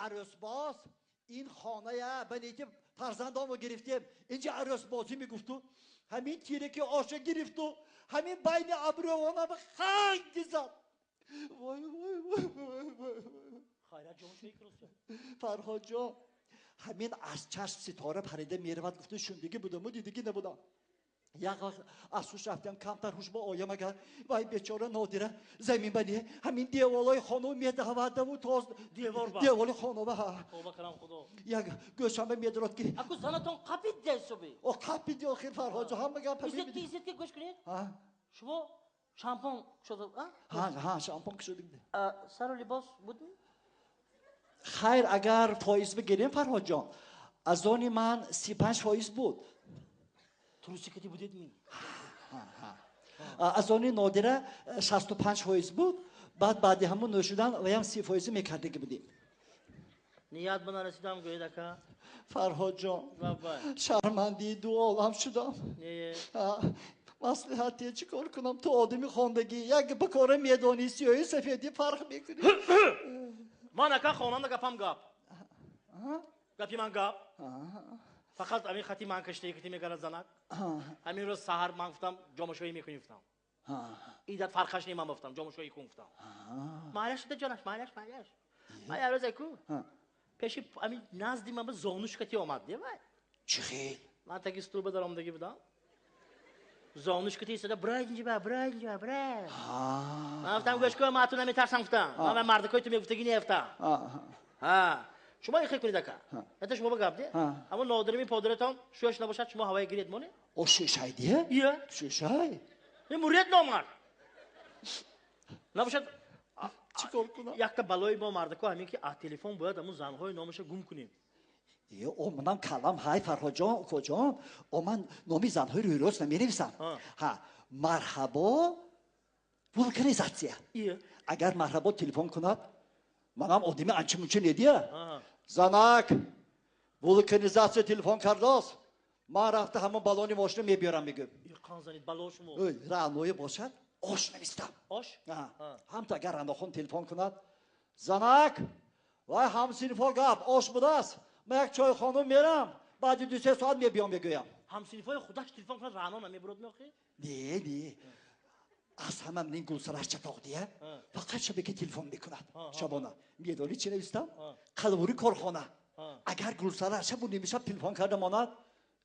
Арӯсбоз ин хоная ба неки фарзандонро гирифтем, инҷа арӯсбозӣ мегуфту, ҳамин тираки оша гирифту, ҳамин байни абрӯвона ба ханг зад. Вой вой вой вой вой. Хайрат ҷон, чӣ мекунӣ? Фарҳод ҷон, ҳамин аз чашм ситора парида меравад гуфту шундагӣ будаму дидагӣ набудам. Як вақт аз ҳуш рафтам, камтар ҳуш ба оям агар, вай бечора Нодира замин ба не, ҳамин деволои хона медавадаву тоз девор ба. Деволи хона ба. Ҳа. Тоба кардам Худо. Як гӯшанба медорад ки. Аку занатон қапид ҷайсуби. О қапид охир Фарҳод ҷон, ҳама гап ҳамин. Изет ки, изет ки гӯш кунед. Ҳа? Шумо шампун кушода, а? Ҳа, ҳа, шампун кушодим. Сару либос будми? Хайр, агар фоиз бигирем Фарҳод ҷон, аз они ман 35% буд. Трусикати будед ми? Аз они Нодира 65% буд, баъд баъди ҳамон нӯшидан ваям 30% мекардагӣ будем. Ният ба нарасидам гӯед ака. Фарҳод ҷон, Бабай. шармандии ду олам шудам. Не. Маслиҳате чӣ кор кунам? Ту одами хондагӣ, як ба кора медонӣ, сиёҳи сафедӣ фарқ мекунӣ. Ман ака хонанда гапам гап. Гапи ман гап. Фақат ҳамин хати ман кашта ки мегарад занак. Ҳамин рӯз саҳар ман гуфтам ҷомашӯӣ мекунӣ гуфтам. Идат фарқаш не ман гуфтам ҷомашӯӣ кун гуфтам. Майлаш шуда ҷонаш, майлаш, майлаш. Ман як рӯз аку пеши ҳамин назди ман ба зонушкати омад, не вай? Чӣ хел? Ман таги стул ба даромадагӣ будам. Зонушкати истода, бирай инҷа ба, бирай инҷа ба, бирай. Ман гуфтам гӯш кун, ман ту наметарсам гуфтам. Ман ба мардакои ту мегуфтагӣ не гуфтам. Ҳа. Шумо ихе кунед ака. Это шумо ба гап де? Ҳамон Нодирими подиратон шӯяш набошад, шумо ҳавои гиред моне? О шӯшай де? Ия. Шӯшай. Ин муред номард. Набошад, чӣ кор кунам? Якта балои мо мардако ҳамин ки аз телефон бояд ҳамон занҳои номаша гум кунем. Е, о манам калам ҳай Фарҳод ҷон, уко ҷон, о ман номи занҳои рӯйрост наменависам. Ҳа, марҳабо вулканизатсия. Ия. Агар марҳабо телефон кунад, манам одами анча-мунча недия. Занак, вулканизатсия телефон кардост. Ман рафта ҳамон балони мошина мебиёрам, мегӯм. Е, қан занид, бало шумо. Ой, раъное бошад, ош навистам. Ош? Ҳа. Ҳамто агар Раънохон телефон кунад, занак, вай ҳамсинфо гап, ош будааст. Ман як чойхона мерам, баъди ду-се соат мебиём, мегӯям. Ҳамсинфои худаш телефон кунад, Раъно намебурад меохӣ? Не, не. Аз ҳама ман Гулсараш чатоқ дия, фақат шабеки телефон мекунад. Шабона. Медонӣ чӣ навистам? Қалвури корхона. Агар Гулсараш шабу нимшаб телефон карда монад,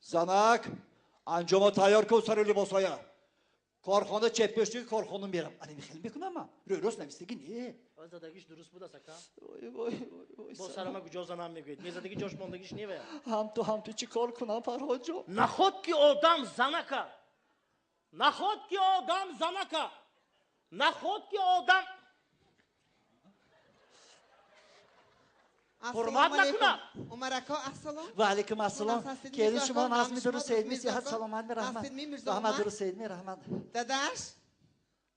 занак, анҷома тайёр кун сари либосҳоя. Корхона чеппештиги корхона мерам. Ана михел мекунам ман. Рӯйрост навистагӣ не. Ой, задагиш дуруст будааст ака. Ой, вой, вой, вой, Бо сарама куҷо занам мегӯед? Мезадаги ҷош мондагиш не вая? Ҳамту, ҳамту чӣ кор кунам, Фарҳод ҷон? Наход ки одам занака. Наход ки одам занака. Наход ки одам ҳурмат накунад. Умар ака, ассалом. Ва алайкум ассалом. Ҳастед, Келин Мирзо шумо ака, назми шумо дуруст сейдми, Мирзо сиҳат ака. саломат ми, раҳмат. Ҳастед, Мирзо Раҳмат Умар? дуруст сейдми, раҳмат. Дадаш,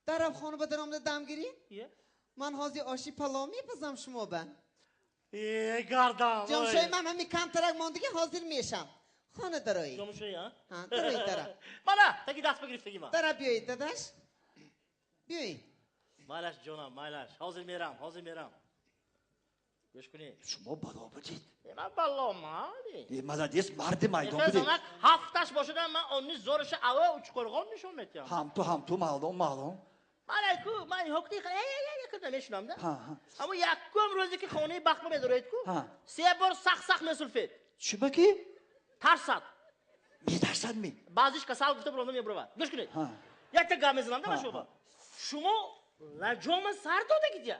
дарав хона ба даромада дам гирӣ? Е? Ман ҳозир оши палов мепазам шумо ба. Е, гардам, ой. Ҷомшои ман ҳами камтарак мондагӣ ҳозир мешам. Хона дароӣ. Ҷомшои, а? Ҳа, дароӣ, дара. Мана, таги даст бигирифтагӣ ман. Дара биёед, дадаш. Биёед. Майлаш, ҷонам, майлаш. Ҳозир мерам, ҳозир мерам. Гӯш кунед. Шумо бало будед. Е, ман бало мали. Е, молодец, марди майдон Е, будед. занак ҳафташ бошадам, ман онни зораша ава учқурғон нишон метиҳам. Ҳамту, ҳамту, маълум, маълум. Ман айку, ман инҳо кути, эй, эй, эй, кунам, мешунам, да? Ҳа, ҳа. Аммо якум рӯзе ки хонаи бахт медороед ку, Ҳа. се бор сах-сах месулфед. Чӣ ба ки? Тарсад. Метарсад ми? Баъзиш касал гуфта буронда мебуравад. Гӯш кунед. Ҳа. Якта гап мезанам, да, Ҳа, шумо? ҳа. Шумо лаҷома сар додагидя.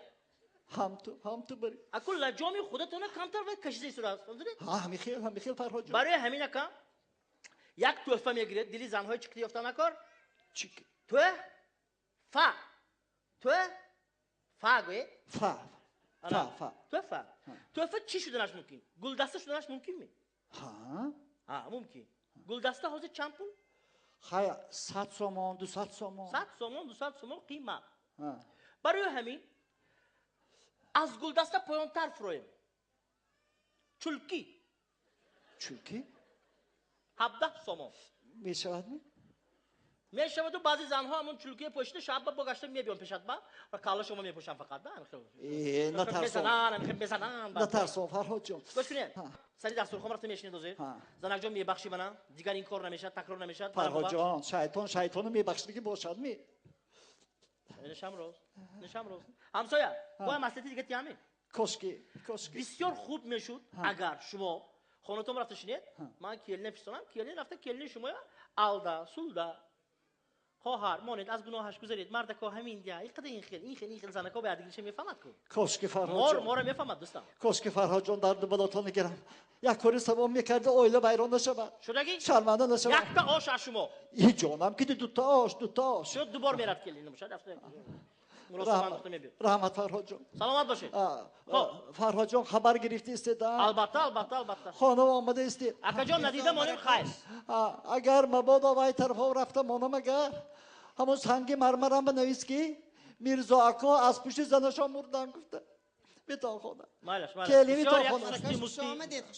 Ҳамту, ҳамту бари. Аку лаҷоми худатона камтар вай кашида истодааст. Фаҳмидед? Ҳа, ҳамихел, ҳамихел, Фарҳод ҷон. Барои ҳамин ака як тӯҳфа мегиред, дили занҳои чикти ёфта накор. Чик. Тӯҳфа. Тӯҳфа гӯед. Фа. Ана. Фа, фа. Тӯҳфа. Тӯҳфа чӣ шуданаш мумкин? Гулдаста шуданаш мумкин ми? Ҳа. Ҳа, мумкин. Гулдаста ҳозир чанд пул? Хай, 100 сомон, 200 сомон. 100 сомон, 200 сомон қимат. Ҳа. Барои ҳамин аз гулдаста поёнтар фуроем. Чулки. Чулки? 17 сомон. Мешавад ми? Мешаваду баъзе занҳо ҳамон чулкия пӯшида шаб ба гашта мебиён пешат ба ва калла шумо мепӯшам фақат да. Натарсон. Мезанам. Натарсон Фарҳод ҷон. Гӯш кунед. Сари дастурхон рафта мешинед озир. Занак ҷон мебахши мана, дигар ин кор намешавад, такрор намешавад. Фарҳод ҷон, шайтон шайтону мебахшидаги бошад ми? Нишам роз. Нишам роз. Ҳамсоя, боя маслиҳати дига тиҳаме? Кошки, кошки. Бисёр хуб мешуд агар шумо хонатон рафта шинед, ман келина фиристонам, келин рафта келини шумоя алда, сулда, хоҳар, монед, аз гуноҳаш гузаред, мардако ҳамин дия, иқадар ин хел, ин хел, ин хел занако ба якдигарша мефаҳмад ку. Кошки Фарҳод ҷон. Моро мефаҳмад дӯстам. Кошки Фарҳод ҷон дарду балотон гирам. Як кори савоб мекарда оила вайрон нашавад. Шудаги? Шарманда нашавад. Якта ош аз шумо. И ҷонам ки дута ош, дута ош. Шуд ду бор мерад келин, бошад рафта. Раҳмат Фарҳод ҷон. Саломат бошед. Фарҳод ҷон хабар гирифта истед? Албатта, албатта, албатта. Хона омада истед. Акаҷон надида монем хайр. Агар мабодо вай тарафо рафта монам агар ҳамон санги мармарам ба навис ки Мирзо ако аз пушти занашон мурдан гуфта. Битон хона. Майлаш, майлаш. Келин битон хона.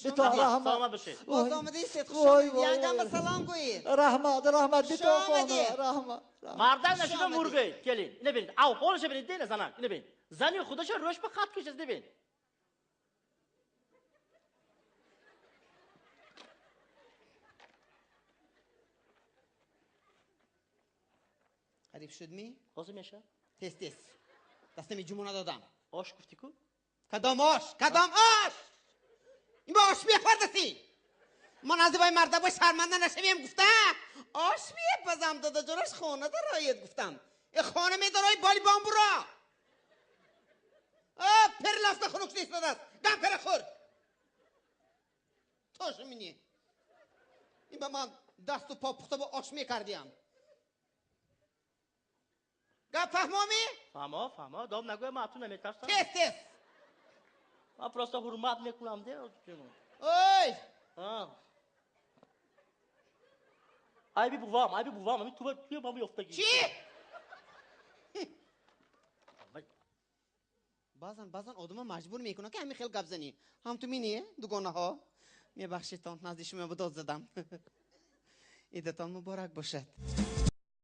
Битон раҳмат. Саломат бошед. Боз омада истед. Хуш омадед. Янгам ба салом гӯед. Раҳмат, раҳмат битон хона. Раҳмат. Мардак нашуда мургӯед, келин. Ина бинед. Ав, ҳолаша бинед, дена занак. Ина бинед. Зани худаша рӯш ба хат кашад, бинед. Қариб шуд ми? Ҳозир мешавад? Тез, тез. Дастами ҷумъа надодам. Ош гуфтӣ ку? Кадом ош? Кадом ош? Ин ба ош мехӯрдаси? Ман аз вай марда бо шарманда нашавем гуфта. Ош мепазам дадаҷонаш хона дароед гуфтам. Э хона медарои боли бомбуро. Э перлафта хунук истодааст. Гам кара хӯр. Тоже мини. Ин ба ман дасту по пухта бо ош мекардиям. Гап фаҳмомӣ? Фаҳмо, фаҳмо. Дом нагӯя ман ту наметарсам. Тез, тез. Ман просто ҳурмат мекунам де. Ой! Айби бувам, айби бувам. Ами ту туя ман ёфтагӣ. Чӣ? Баъзан, баъзан одама маҷбур мекунад ки ҳамин хел гап занӣ. Ҳам ту минӣ, дугонаҳо. Мебахшедтон, назди шумо ба дод задам. Идатон муборак бошад.